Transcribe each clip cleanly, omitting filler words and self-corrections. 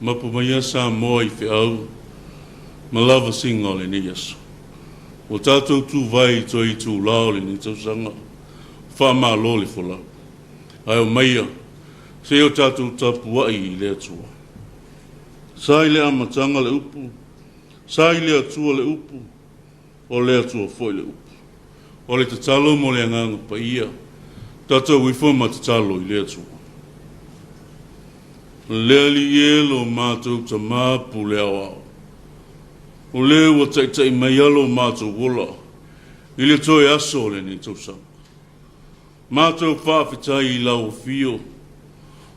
Mapu maia Samoa i feau ma lavasiga o lenei aso. Ua tatou tuvae i toe itulā o lenei tausaga, faamalo le folau. Ae omaia, se i o tatou tapuai i le Atua. Sa i le amataga le upu, sa i le Atua le upu, o le Atua foi le upu. O le tatalo mo le Agaga Paia, tatou ifo ma tatalo i le Atua. Le Alii e lo matou Tama pule aoao, o le ua taitai mai a lo matou ola i le toe aso o lenei tausaga. Matou faafetai i lau afio,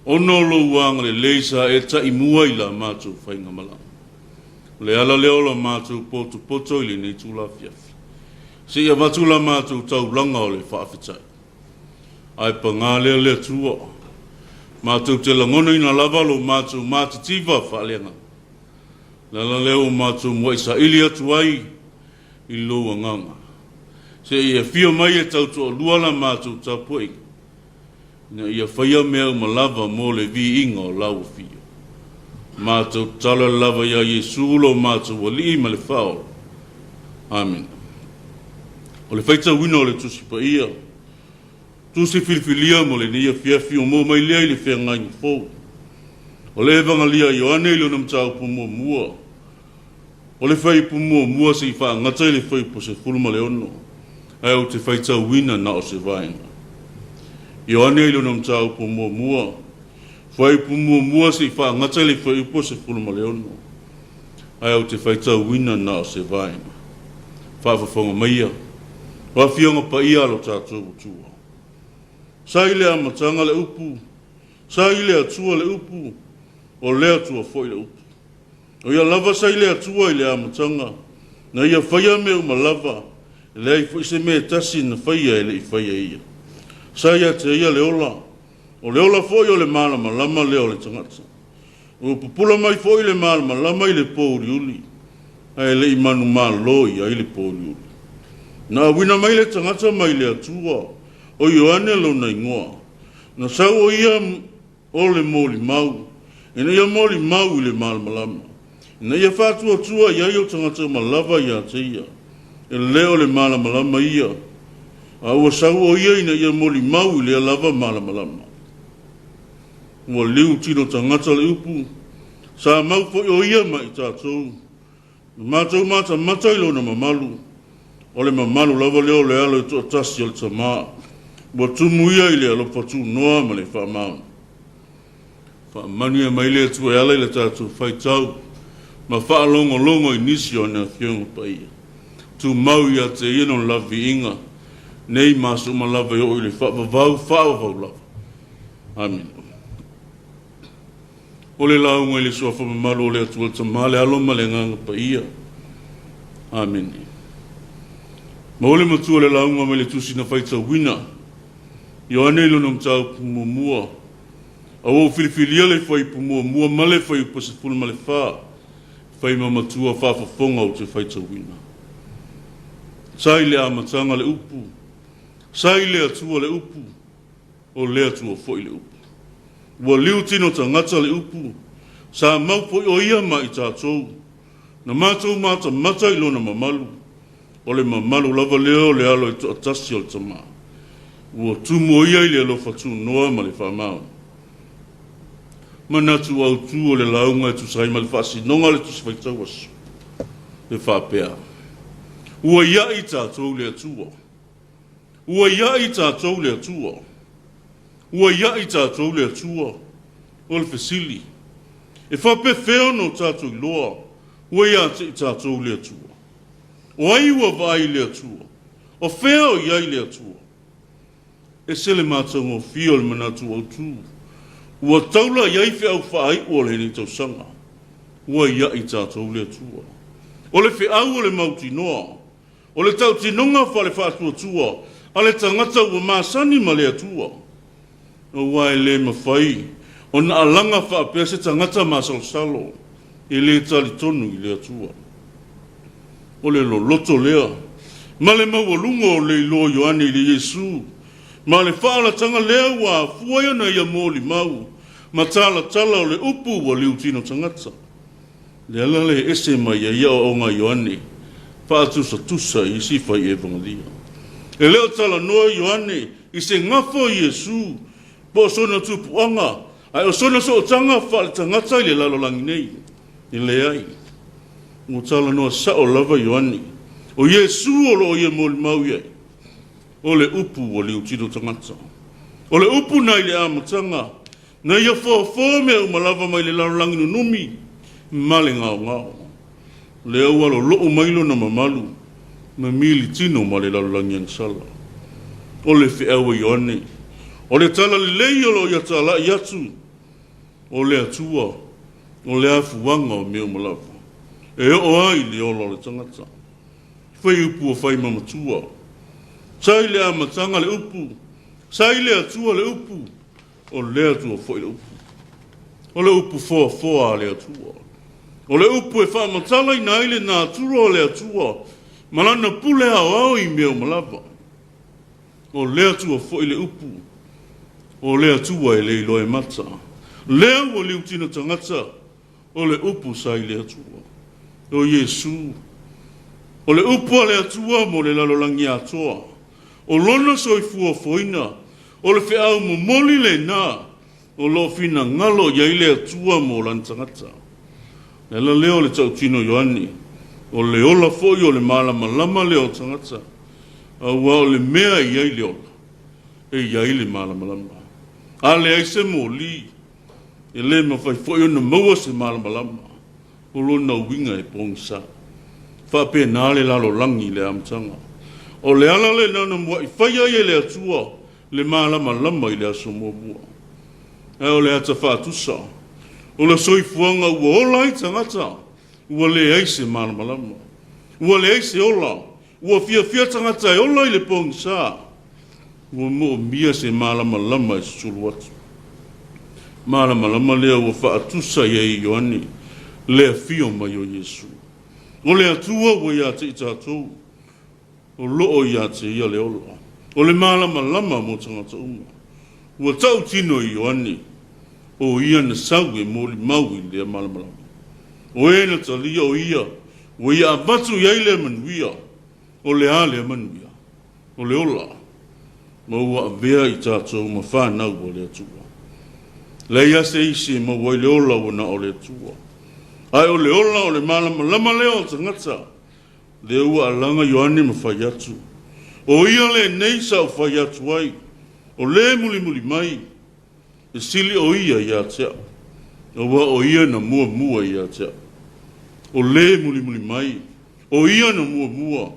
ona o lou agalelei sa e taimua i la matou faigamalaga. O le ala lea o la matou potopoto i lenei itula afiafi, se i avatu la matou taulaga o le faafetai. Ae paga lea le Atua, matou te lagonaina lava lo matou matitiva faaleagaga. O le ala lea ua matou muai saili atu ai i lou agaga, se i afio mai e tautoalua la matou tapuaiga, ina ia faia mea uma lava mo le viiga o lau afio. Matou tatalo lava iā Iesu lo matou Alii ma le Faaola. Amene. O le faitauina o le Tusi Paia, Tusi filifilia mo lenei afiafi ua maua mai lea i le Feagaiga Fou. O le Evagalia a Ioane i lona mataupu muamua, o le fuaiupu muamua seia faagata i le fuaiupu 16, ae ou te faitauina na o se vaega. Ioane i lona mataupu muamua, fuaiupu muamua seia faagata i le fuaiupu 16, ae ou te faitauina na o se vaega. Faafofoga maia, o Afioga Paia a lo tatou Atua. Sa i le amataga le upu, sa i le Atua le upu, o le Atua foi le upu. O ia lava sa i le Atua i le amataga, na ia faia mea uma lava, e leai foi se mea e tasi na faia e le i faia e ia. Sa ia te ia le ola, o le ola foi o le malamalama lea o le tagata. Ua pupula mai foi le malamalama i le pōuliuli, ae le i manumalo i ai le pōuliuli. Na auina mai le tagata mai le Atua, o Ioane lona igoa. Na sau o ia o le molimau, ina ia molimau i le malamalama, ina ia faatuatua i ai o tagata uma lava ia te ia. E le o le malamalama ia, a ua sau o ia ina ia molimau i lea lava malamalama. Ua liu tino tagata le upu, sa mau foi o ia ma i tatou. Na matou matamata i lona mamalu, o le mamalu lava lea o le Alo e toatasi o le Tama, ua tumu ia i le alofa tunoa ma le faamaoni. Faamanuia mai le Atua e ala i le tatou faitau ma faalogologo i nisi o ana Afioga Paia. Tumau ia te ia lona lava viiga, nei ma aso uma lava e oo i le faavavau faavavau lava. Amene. O le lauga i le Suafa mamalu o le Atua le Tama, le Alo ma le Agaga Paia. Amene. Maua le matua le lauga mai le tusi na faitauina. Ioane i lona mataupu muamua. A ua ou filifilia le fuaiupu muamua ma le fuaiupu 14, fai ma matua faafofoga ou te faitauina. Sa i le amataga le upu, sa i le Atua le upu, o le Atua foi le upu. Ua liu tino tagata le upu, sa mau foi o ia ma i tatou. Na matou matamata i lona mamalu, o le mamalu lava lea o le Alo e toatasi o le Tama. Ua tumu o ia i le alofa tunoa ma le faamaoni. Manatu autu o le lauga e tusa ai ma le faasinoga o le Tusi Faitau Aso, e faapea, Ua iaʻi tatou le Atua. Ua iaʻi tatou le Atua. Ua iaʻi tatou le Atua. O le fesili, e faapefea ona o tatou iloa ua ia te i tatou le Atua? O ai ua vaai i le Atua? O fea o i ai le Atua? Ese le matagofie o le manatu autu ua taula i ai feau faaiu o lenei tausaga. Ua iaʻi tatou le Atua. O le feau o le mautinoa O le tautinoga faale-faatuatua a le tagata ua masani ma le Atua, aua e le mafai ona alaga faapea se tagata masalosalo e le talitonu i le Atua. O le loloto lea ma le maualuga o le iloa o Ioane i le Iesu, ma le faaolataga lea ua afua ai ona ia molimau. ma talatala o le Upu ua liutino tagata. Le ala lea e ese mai ai aoaoga a Ioane faatusatusa i isi fai evagalia. E le o talanoa Ioane i se gafa o Iesu po o sona tupuaga, ae o sona sootaga faaletagata i le lalolagi nei. E leai, ua talanoa sao lava Ioane, o Iesu o lo o ia molimau i ai, o le Upu ua liutino tagata. O le Upu na i le amataga, Na ia foafoa mea uma lava mai le lalolagi nunumi ma le gaogao. Lea ua lolo'u mai lona mamalu ma militino ma le lalolagi agasala. O le feau a Ioane, o le tala lelei o lo o ia tala'i atu, o le Atua, o le afuaga o mea uma lava, e oo ai i le ola o le tagata. Fai upu ua fai ma matua. Sa i le amataga le upu, sa i le Atua le upu, O le Atua foi le upu. O le upu foafoa a le Atua. O le upu e faamatalaina ai le natura o le Atua ma lana pule aoao i mea uma lava. O le Atua foi le upu. O le Atua e le iloa e mata. Lea ua liutino tagata O le upu sa i le Atua, o Iesu. O le upu a le Atua mo le lalolagi atoa. O lona soifua foina, o le feau momoli lena o lo o finagalo i ai le Atua mo lana tagata. Le ala lea o le tautino Ioane, o le ola foi o le malamalama lea o tagata, aua o le mea e i ai le ola, e i ai le malamalama. A leai se moli, E le mafai foi ona maua se malamalama o lona uiga e pogisa. Faapena le lalolagi i le amataga. O le ala lena na mua'i fai ai e le Atua le malamalama i le aso muamua. Ae o le ata faatusa o le soifuaga ua ola ai tagata, ua leai se malamalama, ua leai se ola, Ua fiafia tagata e ola i le pogisa, ua moomia se malamalama e susulu atu. Malamalama lea ua faatusa i ai e Ioane le afio mai o Iesu. O le Atua ua ia te i tatou, o lo o ia te ia le ola. O le malamalama mo tagata uma. Ua tautino e Ioane, o ia na sau e molimau i lea malamalama. O e na talia o ia Ua ia avatu i ai lea manuia, o le a lea manuia? O le ola, ma ua avea i tatou ma fanau a le Atua. Leai a se isi e maua ai le ola ua na o le Atua. Ae o le ola o le malamalama lea o tagata, lea ua alaga Ioane ma fai atu, O ia lenei sa ou fai atu ai, o le mulimuli mai, E sili o ia ia te au, aua o ia na muamua ia te au. O le mulimuli mai, o ia na muamua,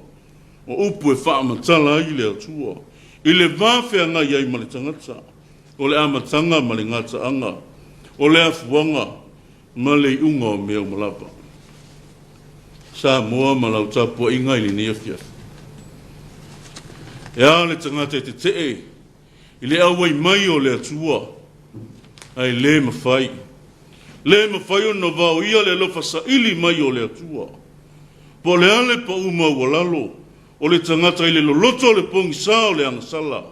o upu e faamatala ai le Atua i le va feagai ai ma le tagata, o le amataga ma le gataaga, o le afuaga ma le iuga o mea uma lava. Samoa ma lau tapuaiga i lenei afiafi. E a le tagata e tetee i le auai mai o le Atua, ae le mafai, le mafai ona vaoia le alofa saili mai o le Atua. Po o le a le pau maualalo o le tagata i le loloto o le pogisa o le agasala,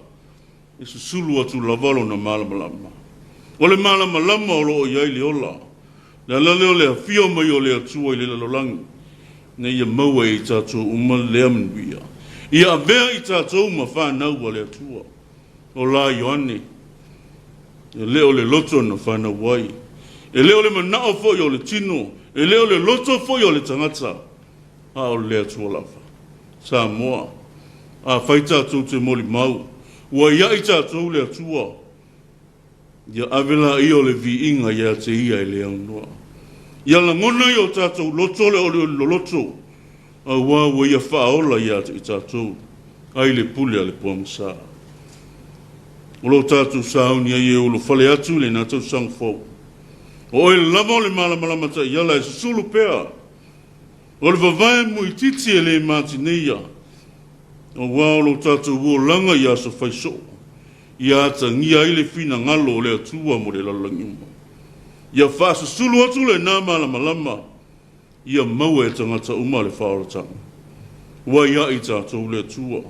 e susulu atu lava lona malamalama. O le malamalama o lo o i ai le ola, le ala lea o le afio mai o le Atua i le lalolagi, ina ia maua e i tatou uma lea manuia. Ia avea i tatou ma fanau a le Atua. O la Ioane, e le o le loto na fanau ai, e le o le manao foi o le tino, e le o le loto foi o le tagata, a o le Atua lava. Samoa, afai tatou te molimau, ua ia i tatou le Atua, Ia ave laia o le viiga ia te ia e le aunoa. Ia lagona i o tatou loto le olioli loloto, aua ua ia faaola ia te i tatou, ai le pule a le pogisa. O lo tatou sauni ai e ulufale atu i lena tausaga fou. O oe lava o le malamalama taiala e susulu pea. O le vavae muititi e le matineia, aua o lo tatou olaga i aso fai soo. Ia atagia ai le finagalo o le Atua mo le lalolagi uma. Ia faasusulu atu lena malamalama, ia maua e tagata uma le faaolataga. Ua ia i tatou le Atua.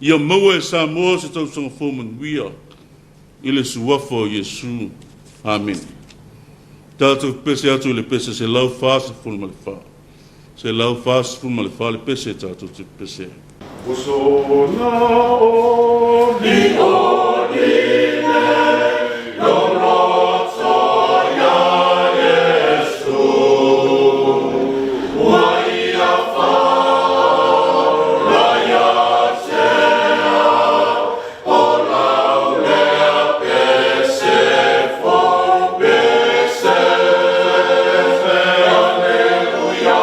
Ia maua e Samoa se tausaga fou manuia i le Suafa o Iesu. Amene. Tatou pepese atu i le pese 144. 144 le pese tatou te pepese ai. Osona oli oli le loloto ia Iesu, ua ia faaola ia te au, o lau lea pese fou, pese, Aleluia,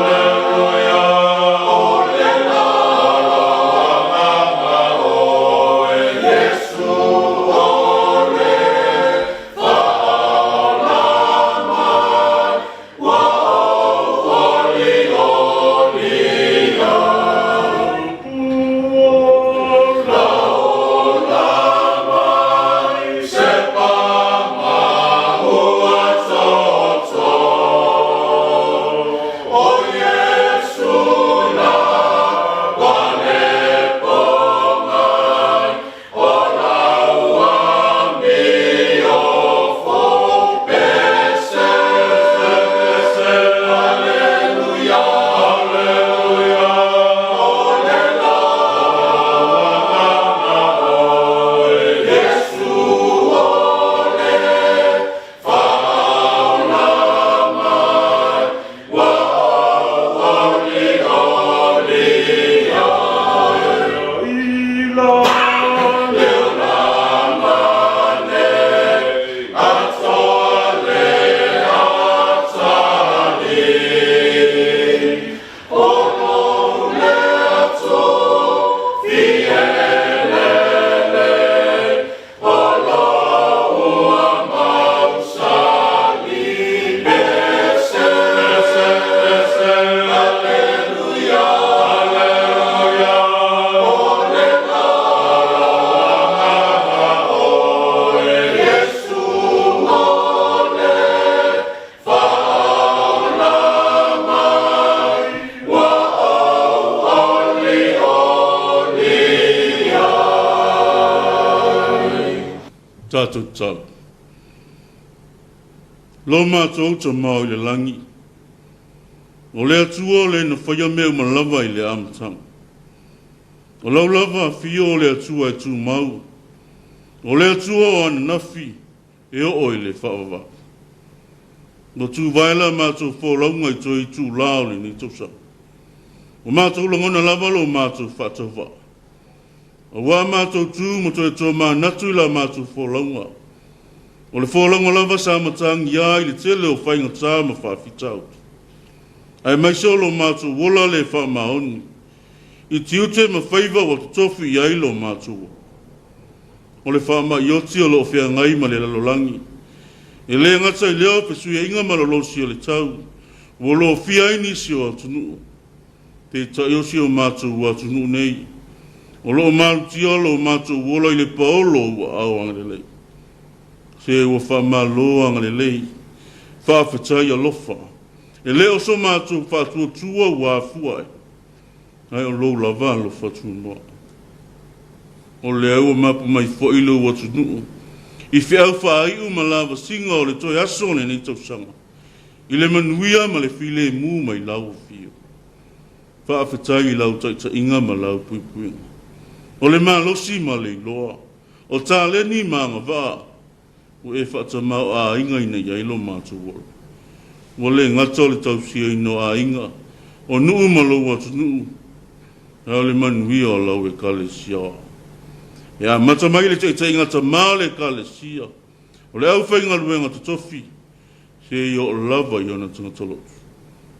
Aleluia, o le agaga oe, Iesu o le faaola mai, ua ou olioli ai. Ola ola mai se pama ua toto, o Iesu la ua lepo mai, o lau amio fou, pese, pese, Aleluia, Aleluia, o le agaga oe, Iesu o le faaola mai, ua ou olioli ai. Le olaga le atoa le atalii, o lou lea tofi e lelei, o lou ua mausali. Pese, pese, Aleluia, Aleluia, o le agaga oe, Iesu o le faaola mai, ua ou olioli ai. Tatou tatalo. Lo matou Tama o i le lagi, o le Atua o le na faia mea uma lava i le amataga. O lau lava afio o le Atua e tumau, o le Atua o ananafi e oo i le faavavau. Ua tuvae la matou folauga i toe itulā o lenei tausaga. Ua matou lagona lava lo matou faatauvaa. Auā matou tu ma toe tomanatu i la matou folauga. O le folauga lava sa matagiā i le tele o faigata ma faafitauli. Aemaise o lo matou ola le faamaoni i tiute ma faiva ua totofi i ai lo matou ola. O le faamai oti o lo o feagai ma le lalolagi. E le gata i lea o fesuiaiga malolosi o le tau ua lofia ai nisi o atunuu. Peitai o si o matou atunuu nei, o lo o malutia lo matou ola i le paolo o ou aao agalelei. Se ua faamalo agalelei, faafetai alofa. E le o so matou faatuatua ua afua ai, ae o lou lava alofa tunoa. O lea ua mapu mai foi lou atunuu i feau faaiu ma lavasiga o le toe aso o lenei tausaga, i le manuia ma le filemu mai lau afio. Faafetai i lau taitaiga ma lau puipuiga. O le malosi ma le iloa, o taleni ma agavaa ua e faatamaoaigaina i ai lo matou ola. Ua le gata o le tausiaina o aiga, o nuu ma lou atunuu, ae o le manuia o lau Ekalesia. E amata mai i le taitaiga tama o le Ekalesia, o le aufaigaluega totofi, seia oo lava i ona tagata lotu.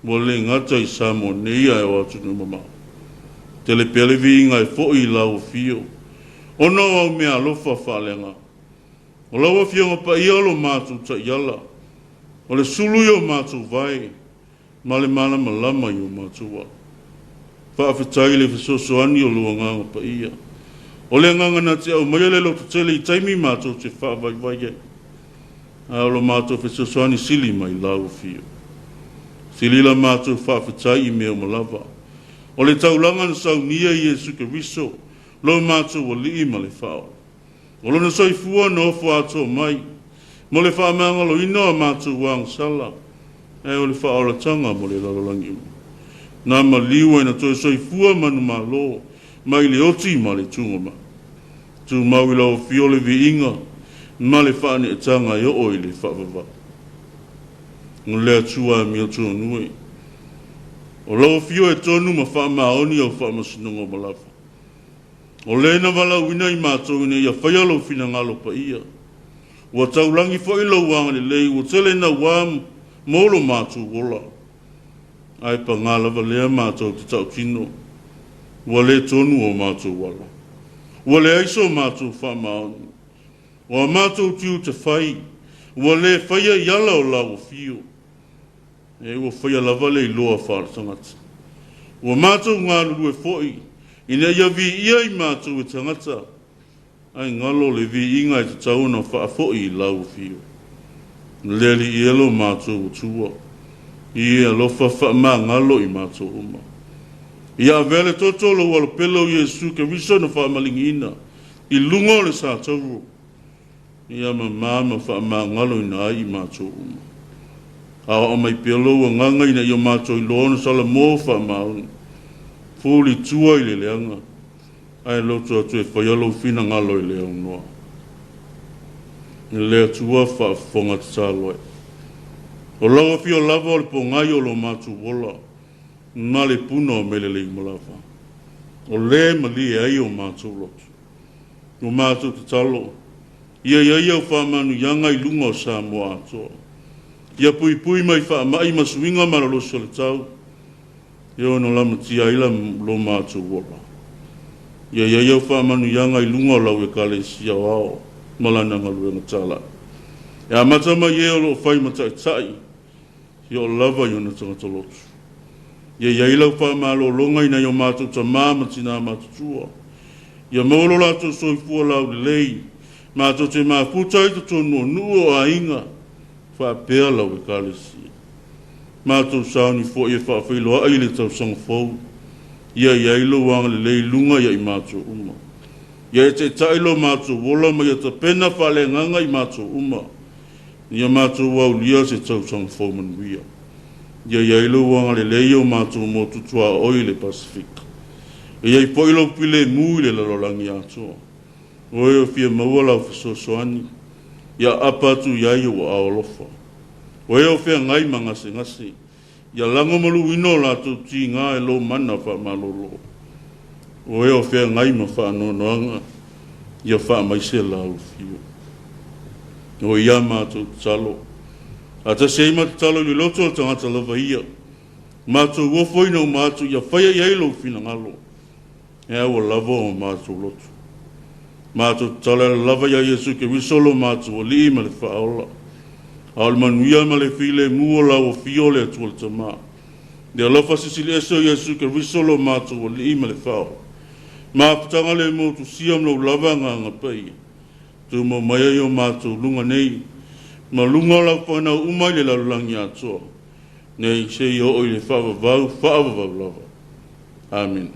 Ua le gata i Samoa nei ae o atunuu mamao. Tele pea le viiga e foi i lau afio, ona o au meaalofa faaleagaga. O lau Afioga Paia o lo matou taiala, o le sulu i o matou vae, ma le malamalama i o matou ala. Faafetai i le fesoasoani o lou Agaga Paia. O le agaga na te aumaia le lototele i taimi matou te faavaivai ai, a o lo matou fesoasoani sili mai lau afio. Sili la matou faafetai i mea uma lava. O le taulaga na saunia i Iesu Keriso, lo matou Alii ma le Faaola. O lona soifua na ofo atoa mai, Mo le faamagaloina o a matou agasala, ae o le faaolataga mo le lalolagi uma. Na maliu ai na toe soifua manumalo mai le oti ma le tugama. Tumau i lau afio le viiga ma le faaneetaga e oo i le faavavau. O le Atua amiotonu e, o lau afio e tonu ma faamaoni au faamasinoga uma lava. O le na valaauina i matou ina ia faia lou finagalo paia. Ua taulagi foi lou agalelei ua tele naua mo lo matou ola. Ae paga lava lea matou te tautino, ua le tonu o matou ala. Ua leai so matou faamaoni. O a matou tiute fai, ua le faia i ala o lau afio. E ua faia lava le iloa faaletagata. Ua matou galulue foi, ina ia viia i matou e tagata, ae galo le viiga e tatau ona faafoi i lau afio. Le Alii e lo matou Atua, i e alofa faamagalo i matou uma. Ia avea le toto o lou alopele o Iesu Keriso na faamaligiina i luga o le satauro, ia mamā ma faamagaloina ai i matou uma. Aoao mai pea lou agaga ina ia matou iloa ona salamo faamaoni, fuli tua i le leaga, ae loto atu e faia lou finagalo i le aunoa. E le Atua faafofoga tatalo ai. O lau afio lava o le pogai o lo matou ola, ma le puna o mea lelei uma lava. O le malie ai o matou loto. Ua matou tatalo, ia i ai au faamanuiaga i luga o Samoa atoa. Ia puipui mai faamai ma suiga malolosi o le tau, e ono lamatia ai lo matou ola. Ia i ai au faamanuiaga i luga o lau Ekalesia Aoao ma lana galuega talai. E amata mai e o lo o fai ma taitai, seia oo lava i ona tagata lotu. Ia i ai lau faamalologa i nai o matou tamā ma tinā matutua. Ia maua lo latou soifua laulelei, matou te mafuta ai i totonu o nuu o aiga faapea lau Ekalesia. Matou sauni foi e faafeiloai i le tausaga fou. Ia i ai lou agalelei i luga ia i matou uma. Ia e taitai lo matou ola ma ia tapena faaleagaga i matou uma. Ia matou aulia se tausaga fou manuia. Ia i ai lou agalelei i o matou motu tuaoi i le Pasefika. Ia i ai foi lou filemu i le lalolagi atoa. O e o fia maua lau fesoasoani, ia aapa atu i ai ou aao alofa. O e o feagai ma gasegase, ia lagomaluina o latou tiga e lou mana faamalolo. O e o feagai ma faanoanoaga, ia faamaise lau afio. O ia matou tatalo, faatasi ai ma tatalo i le loto o le tagata lava ia, matou ofoina uma atu ia faia i ai lou finagalo, e aua lava o matou loto. Matou tatalo e ala lava iā Iesu Keriso lo matou Alii ma le Faaola. A o le manuia ma le filemu o lau Afio o le Atua le Tama, le alofa sisili ese o Iesu Keriso lo matou Alii ma le Faaola, mafutaga le motusia ma lou lava Agaga Paia, tumau mai ai o matou luga nei, ma luga o lau fanau uma i le lalolagi atoa, nei seia oo i le faavavau faavavau lava. Amene.